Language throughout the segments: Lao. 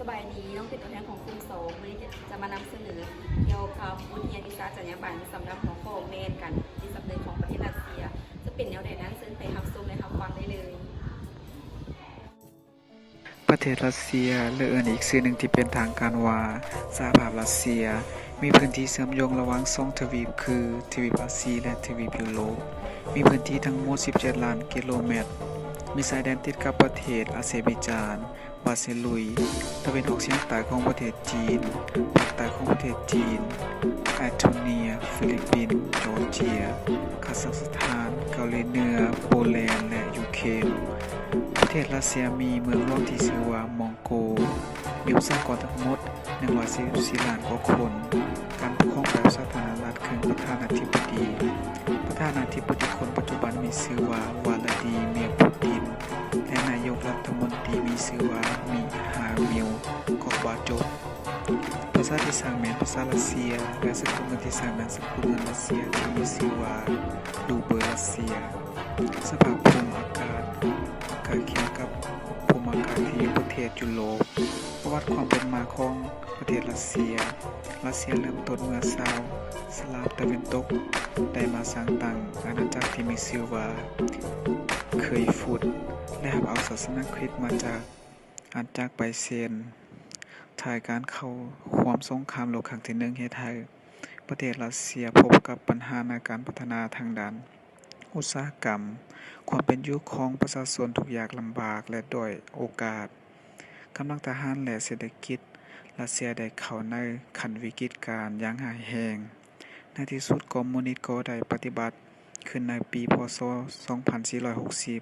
ສະບາຍດີ, ນ້ອງເປັນຕົວແທນຂອງກຸ່ມສອງ ມື້ນີ້ຈະມານຳສະເໜີກ່ຽວກັບບົດຮຽນວິຊາຈັນຍາບັນ ສຳລັບຫົວຂໍ້ແມ່ນການຈິດສຳນຶກຂອງປະເທດຣັດເຊຍ ຈະເປັນແນວໃດນັ້ນ ເຊີນໄປຮັບຊົມ ແລະ ຮັບຟັງໄດ້ເລີຍ. ປະເທດຣັດເຊຍ ຫຼື ເອີ້ນອີກຊື່ໜຶ່ງທີ່ເປັນທາງການວ່າ ສະຫະພາບຣັດເຊຍ ມີພື້ນທີ່ເຊື່ອມໂຍງລະຫວ່າງສອງທະວີບຄື ທະວີບອາຊີ ແລະ ທະວີບຢູໂຣບ, ມີພື້ນທີ່ທັງໝົດສິບເຈັດລ້ານກິໂລແມັດ, ມີຊາຍແດນຕິດກັບປະເທດອາເຊີໄບຈານ, ບາເຊລຸຍ, ຕາເວັນອອກສຽງໃຕ້ຂອງປະເທດຈີນ, ພາກໃຕ້ຂອງປະເທດຈີນ, ແອັດໂທເນຍ, ຟີລິບປິນ, ຈໍເຈຍ, ຄາຊັກສະຖານ, ເກົາຫຼີເໜືອ, ໂປແລນ ແລະ ຢູເຄຣນ. ປະເທດຣັດເຊຍມີເມືອງຫຼວງທີ່ຊື່ວ່າມອງໂກ, ມີປະຊາກອນທັງໝົດໜຶ່ງຮ້ອຍສີ່ສິບສີ່ລ້ານກວ່າຄົນ, ການປົກຄອງແບບສາທາລະນະລັດ ເຄິ່ງປະທານາທິບໍດີ. ປະທານາທິບໍດີຄົນປັດຈຸບັນມີຊື່ວ່າ ວາລາດີເມຍ ປູຕິນ ແລະ ນາຍົກລັດຖະມົນຕີມີຊື່ວ່າ ມິຮາມິວ ກອກບາໂຈບ. ພາສາທີ່ໃຊ້ແມ່ນພາສາຣັດເຊຍ ແລະ ສະກຸນເງິນທີ່ໃຊ້ແມ່ນສະກຸນເງິນຣັດເຊຍທີ່ມີຊື່ວ່າ ຣູເບີຣັດເຊຍ. ສະພາບພູມອາກາດ ການກ່ຽວກັບພູມອາກາດທີ່ຢູ່ປະເທດຢູໂຣບ. ປະຫວັດຄວາມເປັນມາຂອງປະເທດຣັດເຊຍ. ຣັດເຊຍເລີ່ມຕົ້ນເມື່ອຊາວສະລາບຕາເວັນຕົກໄດ້ມາສ້າງຕັ້ງອານາຈັກທີ່ມີຊື່ວ່າ ເຄີຍຟຸດ ແລະ ຮັບເອົາສາສະໜາຄຣິດມາຈາກອານຈັກໄບເຊນ. ທ້າຍການເຂົ້າຮ່ວມສົງຄາມໂລກຄັ້ງທີໜຶ່ງເຮັດໃຫ້ປະເທດຣັດເຊຍພົບກັບບັນຫາໃນການພັດທະນາທາງດ້ານ ອຸດສາຫະກຳ, ຄວາມເປັນຢູ່ຂອງປະຊາຊົນທຸກຍາກລຳບາກ ແລະ ດ້ອຍໂອກາດ. ກຳລັງທະຫານ ແລະ ເສດຖະກິດຣັດເຊຍໄດ້ເຂົ້າໃນຂັ້ນວິກິດການຢ່າງຮ້າຍແຮງ. ໃນທີ່ສຸດ, ຄອມມູນິດກໍໄດ້ປະຕິວັດຂຶ້ນໃນປີ ພ.ສ. ສອງພັນສີ່ຮ້ອຍຫົກສິບ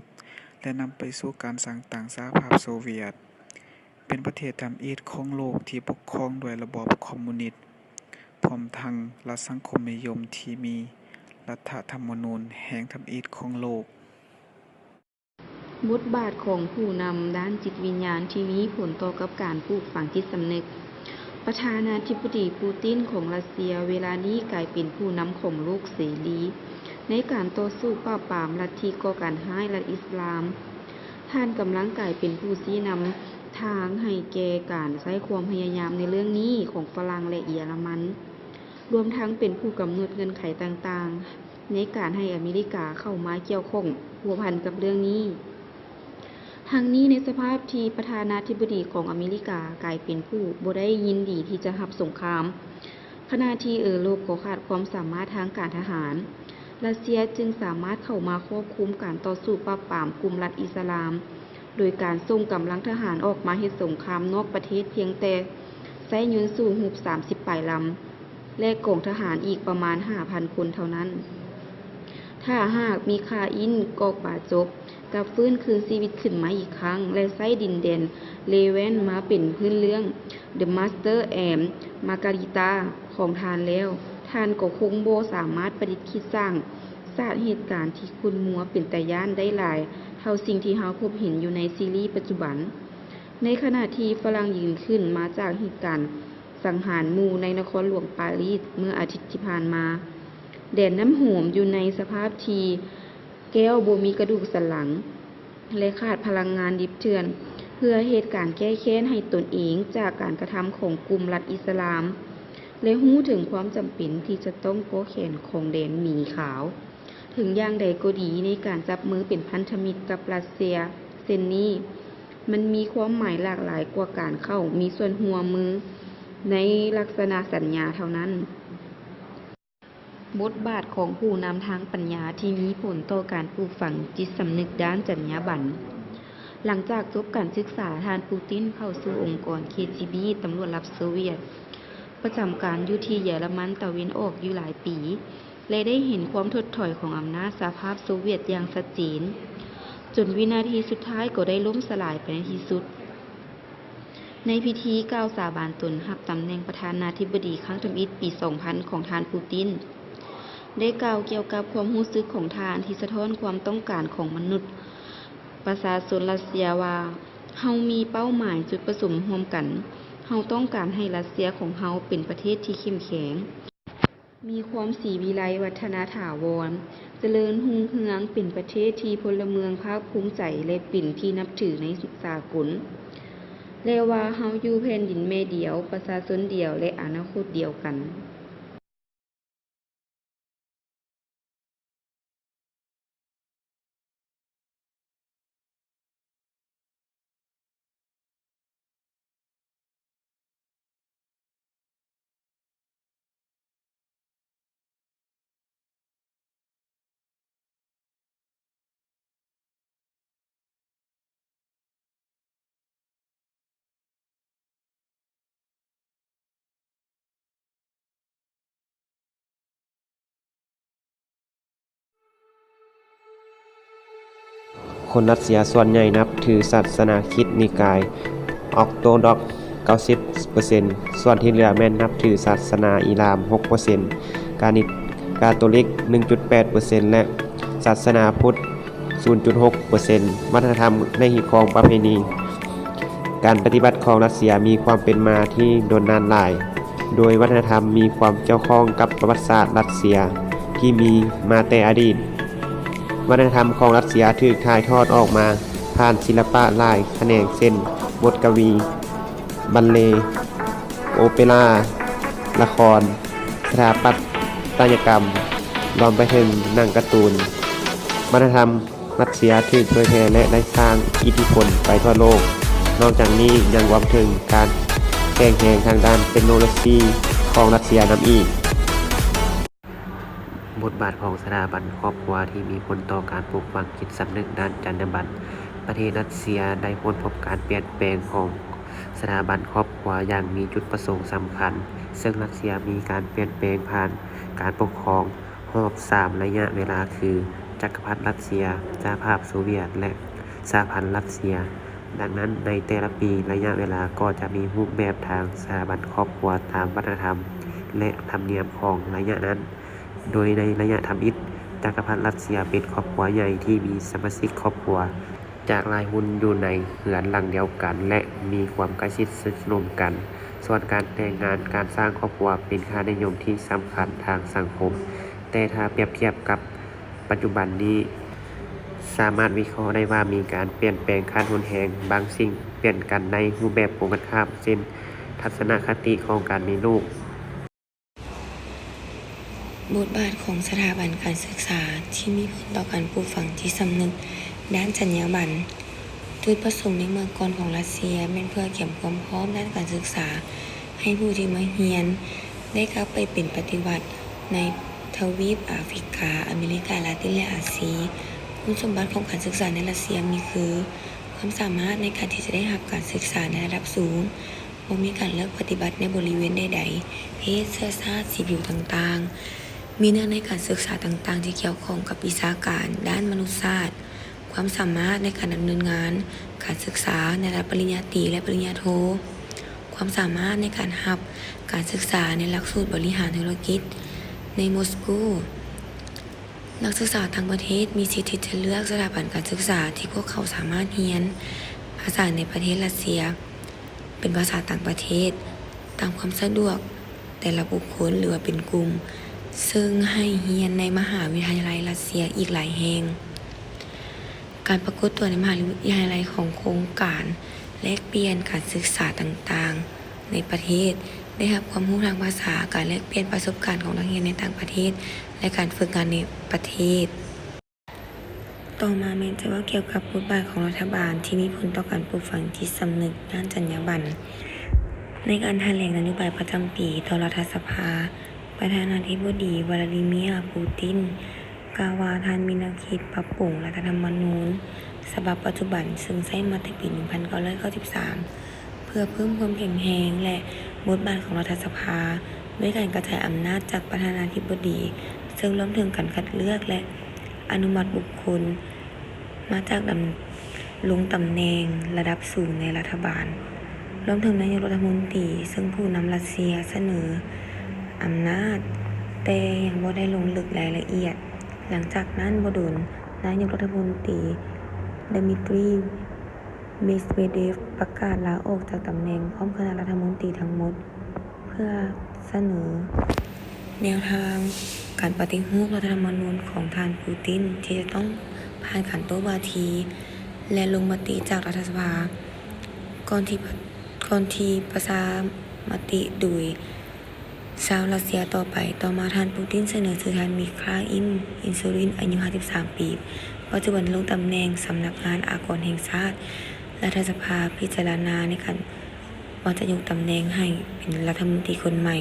ແລະ ນຳໄປສູ່ການສ້າງຕັ້ງສະຫະພາບໂຊວຽດ. ເປັນປະເທດທຳອິດຂອງໂລກທີ່ປົກຄອງດ້ວຍລະບອບຄອມມູນິດ, ພ້ອມທັງລັດສັງຄົມນິຍົມທີ່ມີລັດຖະທຳມະນູນແຫ່ງທຳອິດຂອງໂລກ. ບົດບາດຂອງຜູ້ນຳດ້ານຈິດວິນຍານທີ່ມີຜົນຕໍ່ກັບການປູກຝັງຈິດສຳນຶກ. ປະທານາທິບໍດີ ປູຕິນ ຂອງຣັດເຊຍ ເວລານີ້ກາຍເປັນຜູ້ນຳຂອງໂລກເສລີ ໃນການຕໍ່ສູ້ປາບປາມລັດທິກໍ່ການຮ້າຍລັດອິດສະລາມ. ທ່ານກຳລັງກາຍເປັນຜູ້ຊີ້ນຳທາງໃຫ້ແກ່ການໃຊ້ຄວາມພະຍາຍາມໃນເລື່ອງນີ້ຂອງຝຣັ່ງ ແລະ ເຢຍລະມັນ, ລວມທັງເປັນຜູ້ກຳນົດເງື່ອນໄຂຕ່າງໆ ໃນການໃຫ້ອາເມລິກາເຂົ້າມາກ່ຽວຂ້ອງພົວພັນກັບເລື່ອງນີ້. ທັງນີ້ໃນສະພາບທີ່ປະທານາທິບໍດີຂອງອາເມລິກາກາຍເປັນຜູ້ບໍ່ໄດ້ຍິນດີທີ່ຈະຮັບສົງຄາມ, ຂະນະທີ່ເອີຣົບກໍຂາດຄວາມສາມາດທາງການທະຫານ, ຣັດເຊຍຈຶ່ງສາມາດເຂົ້າມາຄວບຄຸມການຕໍ່ສູ້ປາບປາມກຸ່ມລັດອິດສະລາມ ໂດຍການສົ່ງກຳລັງທະຫານອອກມາເຮັດສົງຄາມນອກປະເທດພຽງແຕ່ໃຊ້ຍົນສູ້ຮົບສາມສິບປາຍລຳ ແລະ ກອງທະຫານອີກປະມານຫ້າພັນຄົນເທົ່ານັ້ນ. ຖ້າຫາກມີຄາອິນ ກອກບາໂຈບ ກັບຟື້ນຄືນຊີວິດຂຶ້ນມາອີກຄັ້ງ ແລະ ໃຊ້ດິນແດນເລແວນມາເປັນພື້ນເລື່ອງ The Master and Margarita ຂອງທ່ານແລ້ວ, ທ່ານກໍຄົງບໍ່ສາມາດປະດິດຄິດສ້າງສາດເຫດການທີ່ຂຸ້ນມົວເປັນຕາຢ້ານໄດ້ຫຼາຍເທົ່າສິ່ງທີ່ເຮົາພົບເຫັນຢູ່ໃນຊີຣີປັດຈຸບັນ. ໃນຂະນະທີ່ຝຣັ່ງຢືນຂຶ້ນມາຈາກເຫດການສັງຫານໝູ່ໃນນະຄອນຫຼວງປາຣີສເມື່ອອາທິດທີ່ຜ່ານມາ, ແດນນ້ຳຫອມຢູ່ໃນສະພາບທີ່ແກ້ວບໍ່ມີກະດູກສັນຫຼັງ ແລະ ຂາດພະລັງງານດິບເຖື່ອນ ເພື່ອເຮັດການແກ້ແຄ້ນໃຫ້ຕົນເອງຈາກການກະທຳຂອງກຸ່ມລັດອິດສະລາມ ແລະ ຮູ້ເຖິງຄວາມຈຳເປັນທີ່ຈະຕ້ອງກໍແຂນຂອງແດນໝີຂາວ. ເຖິງຢ່າງໃດກໍດີ, ໃນການຈັບມືເປັນພັນທະມິດກັບຣັດເຊຍເຊັ່ນນີ້, ມັນມີຄວາມໝາຍຫຼາກຫຼາຍກວ່າການເຂົ້າມີສ່ວນຮ່ວມມືໃນລັກສະນະສັນຍາເທົ່ານັ້ນ. ບົດບາດຂອງຜູ້ນຳທາງປັນຍາທີ່ມີຜົນຕໍ່ການປູກຝັງຈິດສຳນຶກດ້ານຈັນຍາບັນ. ຫຼັງຈາກຈົບການສຶກສາ, ທ່ານ ປູຕິນ ເຂົ້າສູ່ອົງກອນ ເຄຈີບີ ຕຳຫຼວດລັບໂຊວຽດ, ປະຈຳການຢູ່ທີ່ເຢຍລະມັນຕາເວັນອອກຢູ່ຫຼາຍປີ ແລະ ໄດ້ເຫັນຄວາມຖົດຖອຍຂອງອຳນາດສະຫະພາບໂຊວຽດຢ່າງຊັດເຈນ, ຈົນວິນາທີສຸດທ້າຍກໍໄດ້ລົ້ມສະຫຼາຍໄປໃນທີ່ສຸດ. ໃນພິທີກ່າວສາບານຕົນຮັບຕຳແໜ່ງປະທານາທິບໍດີຄັ້ງທຳອິດປີສອງພັນຂອງທ່ານ ປູຕິນ ໄດ້ກ່າວກ່ຽວກັບຄວາມຮູ້ສຶກຂອງທ່ານທີ່ສະທ້ອນຄວາມຕ້ອງການຂອງມະນຸດ ປະຊາຊົນຣັດເຊຍວ່າ, ເຮົາມີເປົ້າໝາຍຈຸດປະສົງຮ່ວມກັນ. ເຮົາຕ້ອງການໃຫ້ຣັດເຊຍຂອງເຮົາເປັນປະເທດທີ່ເຂັ້ມແຂງ, ມີຄວາມສີວິໄລວັດທະນະຖາວອນ, ຈະເລີນຮຸ່ງເຮືອງ, ເປັນປະເທດທີ່ພົນລະເມືອງພາກພູມໃຈ ແລະ ເປັນທີ່ນັບຖືໃນສາກົນ. ແລະວ່າເຮົາຢູ່ແຜ່ນດິນແມ່ດຽວ, ປະຊາຊົນດຽວ ແລະ ອະນາຄົດດຽວກັນ. ຄົນຣັດເຊຍສ່ວນໃຫຍ່ນັບຖືສາສະໜາຄຣິດນິກາຍອອກໂຕດອກເກົ້າສິບເປີເຊັນ, ສ່ວນທີ່ເຫຼືອແມ່ນນັບຖືສາສະໜາອິລາມຫົກເປີເຊັນ, ການິດ ກາໂຕລິກໜຶ່ງຈຸດແປດເປີເຊັນ ແລະ ສາສະໜາພຸດສູນຈຸດຫົກເປີເຊັນ. ວັດທະນະທຳໃນຮີດຄອງປະເພນີ ການປະຕິບັດຂອງຣັດເຊຍມີຄວາມເປັນມາທີ່ດົນນານຫຼາຍ, ໂດຍວັດທະນະທຳມີຄວາມກ່ຽວຂ້ອງກັບປະຫວັດສາດຣັດເຊຍທີ່ມີມາແຕ່ອະດີດ. ວັດທະນະທຳຂອງຣັດເຊຍຖືກຖ່າຍທອດອອກມາຜ່ານສິລະປະຫຼາຍຂະແໜງ ເຊັ່ນ ບົດກະວີ, ບັນເລ, ໂອເປຣາ, ລະຄອນ, ສະຖາປັດຕະຍະກຳ, ລວມໄປເຖິງໜັງກາຕູນ. ວັດທະນະທຳ ຣັດເຊຍຖືກເຜີຍແຜ່ ແລະ ໄດ້ສ້າງອິດທິພົນໄປທົ່ວໂລກ. ນອກຈາກນີ້ຍັງລວມເຖິງການແຂງແຮງທາງດ້ານເຕັກໂນໂລຊີຂອງຣັດເຊຍນຳອີກ. ບົດບາດຂອງສະຖາບັນຄອບຄົວທີ່ມີຜົນຕໍ່ການປູກຝັງຈິດສຳນຶກດ້ານຈັນຍາບັນ. ປະເທດຣັດເຊຍໄດ້ຄົ້ນພົບການປ່ຽນແປງຂອງສະຖາບັນຄອບຄົວຢ່າງມີຈຸດປະສົງສຳຄັນ, ເຊິ່ງຣັດເຊຍມີການປ່ຽນແປງຜ່ານການປົກຄອງ ຮອບສາມໄລຍະເວລາຄື ຈັກກະພັດຣັດເຊຍ, ສະຫະພາບໂຊວຽດ ແລະ ສະຫະພັນຣັດເຊຍ. ດັ່ງນັ້ນ, ໃນແຕ່ລະປີ, ໄລຍະເວລາກໍຈະມີຮູບແບບທາງສະຖາບັນຄອບຄົວຕາມວັດທະນະທຳ ແລະ ທຳນຽມຂອງໄລຍະນັ້ນ, ໂດຍໃນໄລຍະທຳອິດ, ຈັກກະພັດຣັດເຊຍເປັນຄອບຄົວໃຫຍ່ທີ່ມີສະມາຊິກຄອບຄົວ ຈາກຫຼາຍຮຸ່ນຢູ່ໃນເຮືອນຫຼັງດຽວກັນ ແລະ ມີຄວາມໃກ້ຊິດສະໜົມກັນ. ສ່ວນການແຕ່ງງານ, ການສ້າງຄອບຄົວເປັນຄ່ານິຍົມທີ່ສຳຄັນທາງສັງຄົມ, ແຕ່ຖ້າປຽບທຽບກັບປັດຈຸບັນນີ້, ສາມາດວິເຄາະໄດ້ວ່າມີການປ່ຽນແປງຂັ້ນຮຸນແຮງ, ບາງສິ່ງປ່ຽນກັນໃນຮູບແບບກົງກັນຂ້າມ, ເຊັ່ນ ທັດສະນະຄະຕິຂອງການມີລູກ. ບົດບາດຂອງສະຖາບັນການສຶກສາທີ່ມີຜົນຕໍ່ການປູກຝັງຈິດສຳນຶກດ້ານຈັນຍາບັນ. ຈຸດປະສົງໃນເມື່ອກ່ອນຂອງຣັດເຊຍແມ່ນເພື່ອກຽມຄວາມພ້ອມດ້ານການສຶກສາໃຫ້ຜູ້ທີ່ມາຮຽນໄດ້ກັບໄປເປັນປະຕິວັດໃນທະວີບອາຟຣິກາ, ອາເມລິກາລາຕິນ ແລະ ອາຊີ. ຄຸນສົມບັດຂອງການສຶກສາໃນຣັດເຊຍມີຄື ຄວາມສາມາດໃນການທີ່ຈະໄດ້ຮັບການສຶກສາໃນລະດັບສູງ, ບໍ່ມີການເລືອກປະຕິບັດໃນບໍລິເວນໃດໆ, ເພດ, ເຊື້ອຊາດ, ສີຜິວຕ່າງໆ, ມີເນື້ອໃນການສຶກສາຕ່າງໆທີ່ກ່ຽວຂ້ອງກັບວິຊາການດ້ານມະນຸດສາດ, ຄວາມສາມາດໃນການດຳເນີນງານການສຶກສາໃນລະດັບປະລິນຍາຕີ ແລະ ປະລິນຍາໂທ, ຄວາມສາມາດໃນການຮັບການສຶກສາໃນຫຼັກສູດບໍລິຫານທຸລະກິດໃນມົສກູ. ນັກສຶກສາຕ່າງປະເທດມີສິດທີ່ຈະເລືອກສະຖາບັນການສຶກສາທີ່ພວກເຂົາສາມາດຮຽນພາສາໃນປະເທດຣັດເຊຍ ເປັນພາສາຕ່າງປະເທດ ຕາມຄວາມສະດວກແຕ່ລະບຸກຄົນ ຫຼືວ່າເປັນກຸ່ມ, ເຊິ່ງໃຫ້ຮຽນໃນມະຫາວິທະຍາໄລຣັດເຊຍອີກຫຼາຍແຫ່ງ. ການປາກົດຕົວໃນມະຫາວິທະຍາໄລຂອງໂຄງການແລກປ່ຽນການສຶກສາຕ່າງໆໃນປະເທດ, ໄດ້ຮັບຄວາມຮູ້ທາງພາສາ, ການແລກປ່ຽນປະສົບການຂອງນັກຮຽນໃນຕ່າງປະເທດ ແລະ ການຝຶກງານໃນປະເທດ. ຕໍ່ມາແມ່ນຈະເວົ້າກ່ຽວກັບບົດບາດຂອງລັດຖະບານທີ່ມີຜົນຕໍ່ການປູກຝັງຈິດສຳນຶກດ້ານຈັນຍາບັນ. ໃນການຖະແຫຼງນະໂຍບາຍປະຈຳປີຕໍ່ລັດຖະສະພາ, ປະທານາທິບໍດີ ວລາດີເມຍ ປູຕິນ ກ່າວວ່າທ່ານມີແນວຄິດປັບປຸງລັດຖະທຳມະນູນສະບັບປັດຈຸບັນ ເຊິ່ງໃຊ້ມາແຕ່ປີໜຶ່ງພັນເກົ້າຮ້ອຍເກົ້າສິບສາມ ເພື່ອເພີ່ມຄວາມແຂງແຮງ ແລະ ບົດບາດຂອງລັດຖະສະພາ ດ້ວຍການກະຈາຍອຳນາດຈາກປະທານາທິບໍດີ ເຊິ່ງລວມເຖິງການຄັດເລືອກ ແລະ ອະນຸມັດບຸກຄົນມາຈາກດຳລົງຕຳແໜ່ງລະດັບສູງໃນລັດຖະບານ, ລວມເຖິງນາຍົກລັດຖະມົນຕີ ເຊິ່ງຜູ້ນຳຣັດເຊຍສະເໜີອຳນາດ ແຕ່ຍັງບໍ່ໄດ້ລົງເລິກລາຍລະອຽດ. ຫຼັງຈາກນັ້ນບໍ່ດົນ, ນາຍົກລັດຖະມົນຕີ ດະມິດຣີ ເມດເວເດຟ ປະກາດລາອອກຈາກຕຳແໜ່ງ ພ້ອມຄະນະລັດຖະມົນຕີທັງໝົດ ເພື່ອສະເໜີແນວທາງການປະຕິຮູບລັດຖະທຳມະນູນຂອງທ່ານ ປູຕິນ ທີ່ຈະຕ້ອງຜ່ານການໂຕ້ວາທີ ແລະ ລົງມະຕິຈາກລັດຖະສະພາ ກ່ອນທີ່ ກ່ອນທີ່ປະຊາມະຕິໂດຍຊາວຣັດເຊຍຕໍ່ໄປ. ຕໍ່ມາທ່ານປູຕິນສະເໜີຊື່ທ່ານ ມິຄາອິນ ອິນຊູລິນ ອາຍຸຫ້າສິບສາມປີ, ປັດຈຸບັນລົງຕຳແໜ່ງສຳນັກງານອາກອນແຫ່ງຊາດ, ລັດຖະສະພາພິຈາລະນາໃນການວ່າຈະຍົກຕຳແໜ່ງໃຫ້ເປັນລັດຖະມົນຕີຄົນໃໝ່.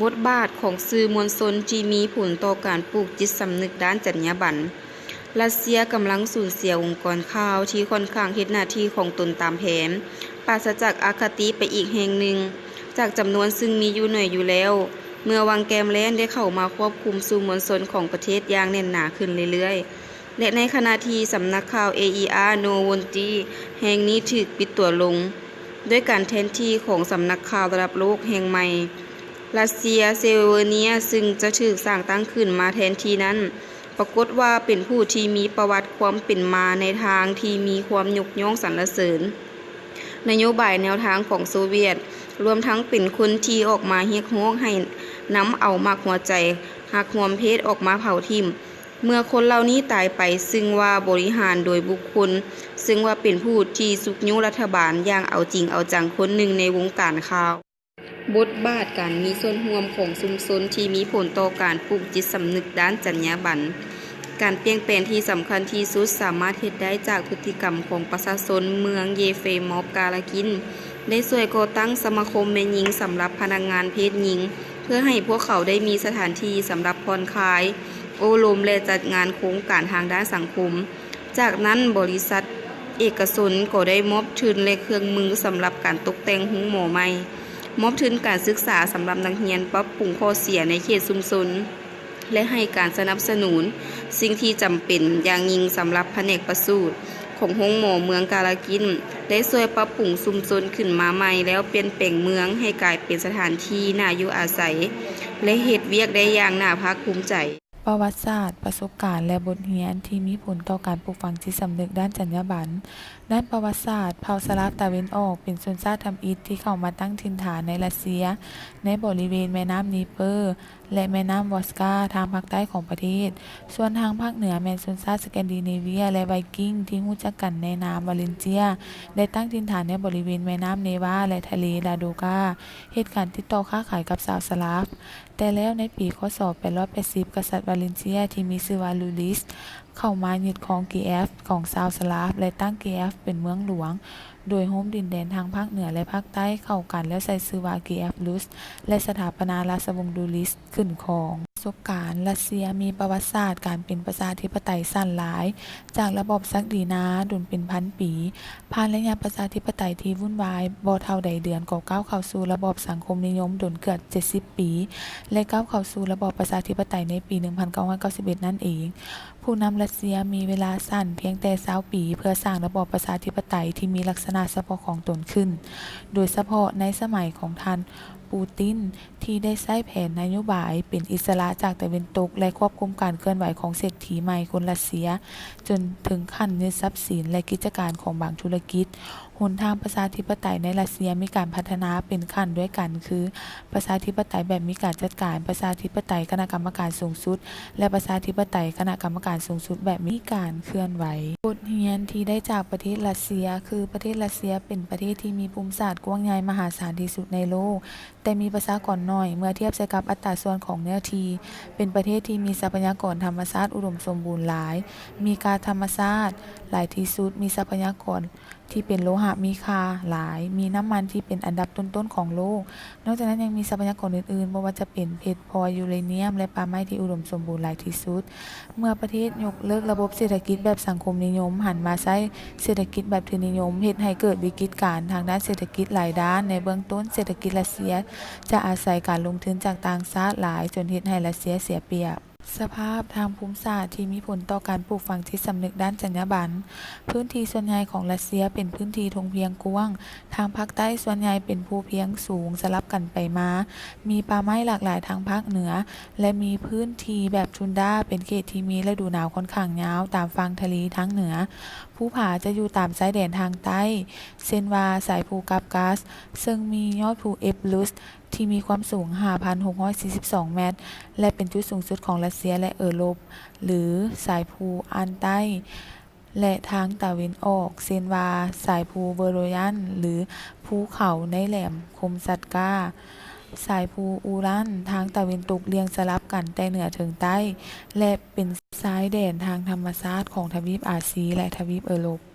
ບົດບາດຂອງສື່ມວນຊົນທີ່ມີຜົນຕໍ່ການປູກຈິດສຳນຶກດ້ານຈັນຍາບັນ. ຣັດເຊຍກຳລັງສູນເສຍອົງກອນຂ່າວທີ່ຂ້ອນຂ້າງເຮັດໜ້າທີ່ຂອງຕົນຕາມແຜນ, ປາສະຈາກອະຄະຕິໄປອີກແຫ່ງໜຶ່ງ ຈາກຈຳນວນຊຶ່ງມີຢູ່ໜ້ອຍຢູ່ແລ້ວ, ເມື່ອວັງແກມແລນໄດ້ເຂົ້າມາຄວບຄຸມສື່ມວນຊົນຂອງປະເທດຢ່າງແໜ້ນໜາຂຶ້ນເລື້ອຍໆ. ແລະ ໃນຂະນະທີ່ສຳນັກຂ່າວ ເອອີອາ ໂນໂວນຕີ ແຫ່ງນີ້ຖືກປິດຕົວລົງ ດ້ວຍການແທນທີ່ຂອງສຳນັກຂ່າວລະດັບໂລກແຫ່ງໃໝ່, ຣັດເຊຍ ເຊເວີເນຍ ຊຶ່ງຈະຖືກສ້າງຕັ້ງຂຶ້ນມາແທນທີ່ນັ້ນ, ປາກົດວ່າເປັນຜູ້ທີ່ມີປະຫວັດຄວາມເປັນມາໃນທາງທີ່ມີຄວາມຍົກຍ້ອງສັນລະເສີນ. ນະໂຍບາຍແນວທາງຂອງໂຊວຽດ, ລວມທັງເປັນຄົນທີ່ອອກມາຮຽກຮ້ອງໃຫ້ນຳເອົາໝາກຫົວໃຈຮັກຮ່ວມເພດອອກມາເຜົາຖິ້ມ. ເມື່ອຄົນເຫຼົ່ານີ້ຕາຍໄປ, ຊຶ່ງວ່າບໍລິຫານໂດຍບຸກຄົນ, ຊຶ່ງວ່າເປັນຜູ້ທີ່ຊຸກຍູ້ລັດຖະບານຢ່າງເອົາຈິງເອົາຈັງຄົນໜຶ່ງໃນວົງການຂ່າວ. ບົດບາດການມີສ່ວນຮ່ວມຂອງຊຸມຊົນທີ່ມີຜົນຕໍ່ການປູກຈິດສຳນຶກດ້ານຈັນຍາບັນ. ການປ່ຽນແປງທີ່ສຳຄັນທີ່ສຸດສາມາດເຮັດໄດ້ຈາກພຶດຕິກຳຂອງປະຊາຊົນເມືອງເຢເຟມອບກາລາກິນ ໄດ້ຊ່ວຍກໍ່ຕັ້ງສະມາຄົມແມ່ຍິງສຳລັບພະນັກງານເພດຍິງ ເພື່ອໃຫ້ພວກເຂົາໄດ້ມີສະຖານທີ່ສຳລັບຜ່ອນຄາຍ, ໂອ້ລົມ ແລະ ຈັດງານໂຄງການທາງດ້ານສັງຄົມ. ຈາກນັ້ນ, ບໍລິສັດເອກະຊົນກໍໄດ້ມອບທຶນ ແລະ ເຄື່ອງມືສຳລັບການຕົກແຕ່ງໂຮງໝໍໃໝ່, ມອບທຶນການສຶກສາສຳລັບນັກຮຽນ, ປັບປຸງຂໍ້ເສຍໃນເຂດຊຸມຊົນ ແລະ ໃຫ້ການສະໜັບສະໜູນສິ່ງທີ່ຈຳເປັນຢ່າງຍິ່ງສຳລັບພະແນກປະສູດຂອງໂຮງໝໍເມືອງກາລາກິນ, ໄດ້ຊ່ວຍປັບປຸງຊຸມຊົນຂຶ້ນມາໃໝ່ ແລ້ວປ່ຽນແປງເມືອງໃຫ້ກາຍເປັນສະຖານທີ່ໜ້າຢູ່ອາໄສ ແລະ ເຮັດວຽກໄດ້ຢ່າງໜ້າພາກພູມໃຈ. ປະຫວັດສາດ, ປະສົບການ ແລະ ບົດຮຽນທີ່ມີຜົນຕໍ່ການປູກຝັງຈິດສຳນຶກດ້ານຈັນຍາບັນ. ດ້ານປະຫວັດສາດ, ເຜົ່າສະລາບຕາເວັນອອກເປັນຊົນຊາດທຳອິດທີ່ເຂົ້າມາຕັ້ງຖິ່ນຖານໃນຣັດເຊຍ ໃນບໍລິເວນແມ່ນ້ຳນີເປີ ແລະ ແມ່ນ້ຳວອສກາ ທາງພາກໃຕ້ຂອງປະເທດ. ສ່ວນທາງພາກເໜືອແມ່ນຊົນຊາດສະແກນດີເນເວຍ ແລະ ໄວກິງ ທີ່ຮູ້ຈັກກັນໃນນາມວາເລັນເຈຍ ໄດ້ຕັ້ງຖິ່ນຖານໃນບໍລິເວນແມ່ນ້ຳເນວາ ແລະ ທະເລລາໂດກາ, ເຮັດການຕິດຕໍ່ຄ້າຂາຍກັບຊາວສະລາບ. ແຕ່ແລ້ວໃນປີ ຄ.ສ. ແປດຮ້ອຍແປດສິບ ກະສັດວາເລັນເຊຍທີ່ມີຊື່ວ່າ ລູລິສ ເຂົ້າມາຍຶດຄອງກີແອຟຂອງຊາວສະລາບ ແລະ ຕັ້ງກີແອຟເປັນເມືອງຫຼວງ, ໂດຍໂຮມດິນແດນທາງພາກເໜືອ ແລະ ພາກໃຕ້ເຂົ້າກັນ ແລ້ວໃສ່ຊື່ວ່າ ກີແອຟ ລຸສ ແລະ ສະຖາປະນາລາຊະວົງດູລິສຂຶ້ນຄອງ. ປະສົບການ, ຣັດເຊຍມີປະຫວັດສາດການເປັນປະຊາທິປະໄຕສັ້ນຫຼາຍ, ຈາກລະບອບສັກດີນາດົນເປັນພັນປີ, ຜ່ານໄລຍະປະຊາທິປະໄຕທີ່ວຸ່ນວາຍບໍ່ເທົ່າໃດເດືອນ ກໍກ້າວເຂົ້າສູ່ລະບອບສັງຄົມນິຍົມດົນເກືອບເຈັດສິບປີ ແລະ ກ້າວເຂົ້າສູ່ລະບອບປະຊາທິປະໄຕໃນປີໜຶ່ງພັນເກົ້າຮ້ອຍເກົ້າສິບເອັດນັ້ນເອງ. ຜູ້ນຳຣັດເຊຍມີເວລາສັ້ນພຽງແຕ່ຊາວປີ ເພື່ອສ້າງລະບອບປະຊາທິປະໄຕທີ່ມີລັກສະນະສະເພາະຂອງຕົນຂຶ້ນ, ໂດຍສະເພາະໃນສະໄໝຂອງທ່ານ ປູຕິນ ທີ່ໄດ້ໃຊ້ແຜນນະໂຍບາຍເປັນອິດສະຫຼະຈາກຕາເວັນຕົກ ແລະ ຄວບຄຸມການເຄື່ອນໄຫວຂອງເສດຖີໃໝ່ຄົນຣັດເຊຍ ຈົນເຖິງຂັ້ນຍຶດຊັບສິນ ແລະ ກິດຈະການຂອງບາງທຸລະກິດ. ຫົນທາງປະຊາທິປະໄຕໃນຣັດເຊຍມີການພັດທະນາເປັນຂັ້ນດ້ວຍກັນ ຄື ປະຊາທິປະໄຕແບບມີການຈັດການ, ປະຊາທິປະໄຕຄະນະກຳມະການສູງສຸດ ແລະ ປະຊາທິປະໄຕຄະນະກຳມະການສູງສຸດແບບມີການເຄື່ອນໄຫວ. ບົດຮຽນທີ່ໄດ້ຈາກປະເທດຣັດເຊຍ ຄື ປະເທດຣັດເຊຍເປັນປະເທດທີ່ມີພູມສາດກວ້າງໃຫຍ່ມະຫາສານທີ່ສຸດໃນໂລກ, ແຕ່ມີປະຊາກອນໜ້ອຍເມື່ອທຽບໃສ່ກັບອັດຕາສ່ວນຂອງເນື້ອທີ່, ເປັນປະເທດທີ່ມີຊັບພະຍາກອນທຳມະຊາດອຸດົມສົມບູນຫຼາຍ, ມີກາດທຳມະຊາດຫຼາຍທີ່ສຸດ, ມີຊັບພະຍາກອນ ທີ່ເປັນໂລຫະມີຄ່າຫຼາຍ, ມີນ້ຳມັນທີ່ເປັນອັນດັບຕົ້ນໆຂອງໂລກ. ນອກຈາກນັ້ນຍັງມີຊັບພະຍາກອນອື່ນໆ, ບໍ່ວ່າຈະເປັນເພັດ, ພລອຍ, ຢູເຣນຽມ ແລະ ປ່າໄມ້ທີ່ອຸດົມສົມບູນຫຼາຍທີ່ສຸດ. ເມື່ອປະເທດຍົກເລີກລະບົບເສດຖະກິດແບບສັງຄົມນິຍົມ, ຫັນມາໃຊ້ເສດຖະກິດແບບທຶນນິຍົມ, ເຮັດໃຫ້ເກີດວິກິດການທາງດ້ານເສດຖະກິດຫຼາຍດ້ານ. ໃນເບື້ອງຕົ້ນ, ເສດຖະກິດຣັດເຊຍຈະອາໄສການລົງທຶນຈາກຕ່າງຊາດຫຼາຍ, ຈົນເຮັດໃຫ້ຣັດເຊຍເສຍປຽບ. ສະພາບທາງພູມສາດທີ່ມີຜົນຕໍ່ການປູກຝັງຈິດສຳນຶກດ້ານຈັນຍາບັນ. ພື້ນທີ່ສ່ວນໃຫຍ່ຂອງຣັດເຊຍເປັນພື້ນທີ່ທົ່ງພຽງກວ້າງ, ທາງພາກໃຕ້ສ່ວນໃຫຍ່ເປັນພູພຽງສູງສະຫຼັບກັນໄປມາ, ມີປ່າໄມ້ຫຼາກຫຼາຍທາງພາກເໜືອ ແລະ ມີພື້ນທີ່ແບບທຸນດາ ເປັນເຂດທີ່ມີລະດູໜາວຂ້ອນຂ້າງຍາວຕາມຝັ່ງທະເລທາງເໜືອ. ພູຜາຈະຢູ່ຕາມຊາຍແດນທາງໃຕ້, ເຊັ່ນວ່າ ສາຍພູກັບກັສ ເຊິ່ງມີຍອດພູເອຟລຸສ ທີ່ມີຄວາມສູງຫ້າພັນຫົກຮ້ອຍສີ່ສິບສອງແມັດ ແລະ ເປັນຈຸດສູງສຸດຂອງຣັດເຊຍ ແລະ ເອີຣົບ, ຫຼື ສາຍພູອ່ານໃຕ້ ແລະ ທາງຕາເວັນອອກ ເຊັ່ນວ່າ ສາຍພູເວີໂຣຍັນ ຫຼື ພູເຂົາໃນແຫຼມຄົມສັດກ້າ, ສາຍພູອູຣານ ທາງຕາເວັນຕົກລຽງສະຫຼັບກັນແຕ່ເໜືອເຖິງໃຕ້ ແລະ ເປັນຊາຍແດນທາງທຳມະຊາດຂອງທະວີບອາຊີ ແລະ ທະວີບເອີຣົບ.